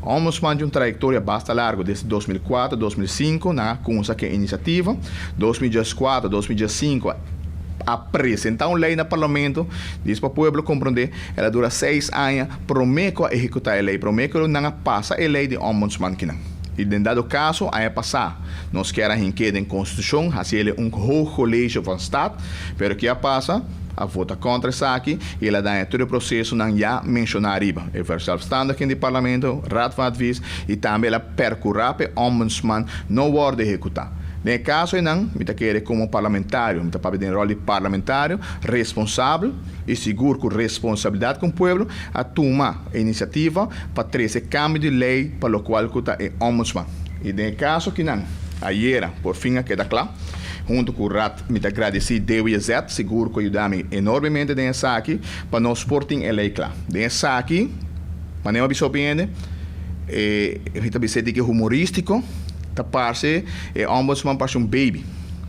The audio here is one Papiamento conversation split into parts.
Ombudsman tin un trayektoria basta largu, desde 2004, 2005, nan a kuminsá ku e inisiativa, 2014, 2015, a presentá un lei na parlamento, djis pa pueblo komprondé, el a dura 6 aña promé ku a ehekutá e lei, promé ku nan a pasa e lei di ombudsman kinan. I den dado kaso, aña pasá, nos kier a hink'é den konstitushon, hasi un Hoog College van Staat, pero kiko a pasa? A vota kontra esaki i el a daña tur e prosesonan ya menshoná ariba. E verzelfstandiging di parlamento, Raad van Advies i tambe el a perkurá pa ombudsman no wòrdu ehekutá. Den kaso nan, mi ta kere komo parlamentario, mi ta papia den ròl di parlamentario, responsabel i sigur ku responsabilidat ku pueblo, a tuma inisiativa pa trese kambio di lei pa lokual ku ta e ombudsman. I den kaso akinan, ayera, por fin a keda kla, huntu ku Raad, mi ta gradisí DWZ, sigur ku a yuda mi enormemente den esaki, pa nos por tin e lei kla. Den esaki, manera mi a bisa, mi ta bisa ku humorístiko, ta parse, e ombudsman parse un baby.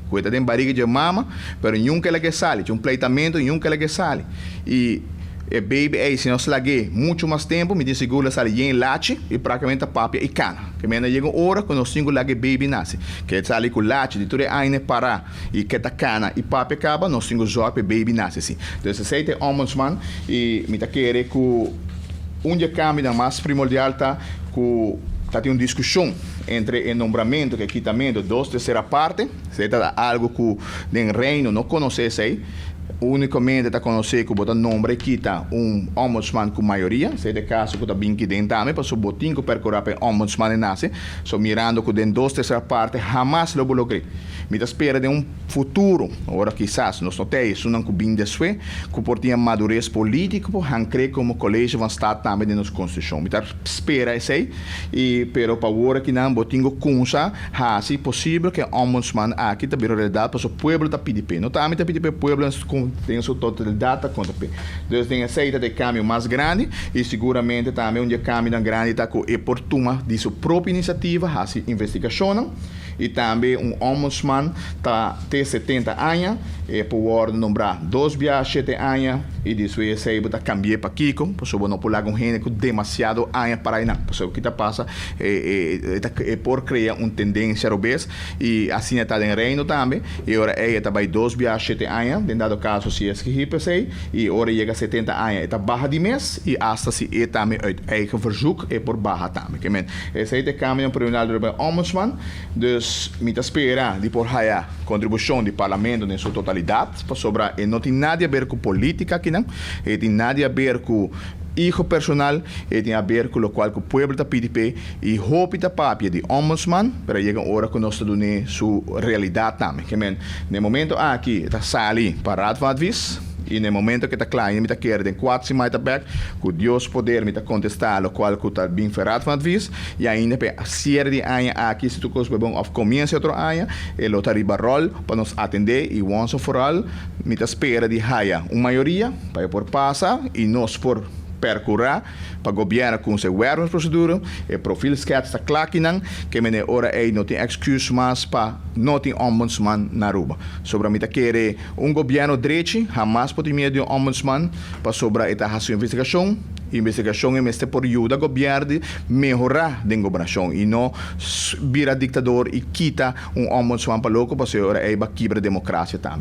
Ku ta den barika di mama, pero nunka el ke sali, tin un pleitamentu, nunka el ke sali. I e baby ei, si nos lag'é muchu mas tempu, mi ta sigur e sali yen lachi i práktikamente papia i kana. Ke men yega un ora ku nos tin ku laga e baby nase. Ku sali ku lachi di tur e aña para i ku ta kana i papia kaba, nos tin ku zorg pa e baby nase asina. Anto, esei ta ombudsman i mi ta kere ku un di e kambionan mas primordial ta ku ta tin un diskushon entre e nombramentu ku kitamentu dos tersera parte, esei ta algu ku den Reino no konosé esei, únikamente ta konosé ku bo ta nombra i kita un ombudsman ku mayoria, esei ta e kaso ku ta bin aki den tambe, pasobra bo tin ku perkurá pa e ombudsman nase, so mirando ku den dos tersera parte hamas lo bo logr'é. Mi ta spera den un futuro, ora kisas nos no tin, esunnan ku bin despues, ku por tin madures polítiko, hañ'é komo College van Staat tambe den nos konstitushon. Mi ta spera esei, i pero pa awor akinan bo tin ku kuminsá hasi posibel ku ombudsman aki ta bira realidat, pasobra pueblo ta pidi p'e. No ta ami ta pidi p'e, pueblo den su totalidat ta konta p'e. Dus den esei ta e kambio mas grandi i siguramente tambe un kambio grandi ta ku e por tuma di su propio inisiativa, hasi investigashon i tambe un ombudsman ta te 70 aña, e por nombrá dos biaha 7 aña i despues ei ta kambia pa kiko, pasobra no por laga un hende ku demasiado aña pa einan. Pasobra kiko ta pasa, e por krea un tendensia robes i asina ta den Reino tambe, i ora e ta bai dos biaha 7 aña, den dado kaso si eskogé p'esei, i ora yega 70 aña e ta baha di mes i hasta si e tambe uit eigen verzoek e por baha tambe. Ke men, esei ta e kambio primordial di ombudsman, dus mi ta spera di por haya kontribushon di parlamento den su totalidat, pasobra e no tin nada di aber ku polítika akinan, e tin nada di aber ku ego personal, e tin aber ku lokual ku pueblo ta pidi p'e i hopi ta papia di ombudsman, pero yega ora ku nos ta dun'é su realidat tambe. Ke men, na momento aki ta sali pa Raad van Advies, i na momento ku ta kla, mi ta kere den 4 siman ta bèk, ku Dios poder mi ta kontestá lokual ku ta bin for Raad van Advies, i ainda pa siere di aña aki, si tur kos bon òf komienso otro aña, e lo ta riba ròl pa nos atendé i once and for all, mi ta spera di haya un mayoria pa por pasa i nos por perkurá pa gobièrnu ku e wervingsprocedure, e profielschets ta kla akinan, ke men ora ei no tin excuus mas pa no tin ombudsman na Aruba. Sobra mi ta kere un gobièrnu drechi, hamas por tin miedu di un ombudsman, pasobra e ta hasi investigashon, investigashon e mester por yuda gobièrnu mehorá den gobernashon i no bira diktador i kita un ombudsman pa loko, pasobra ora ei ta kibra demokrasia tambe.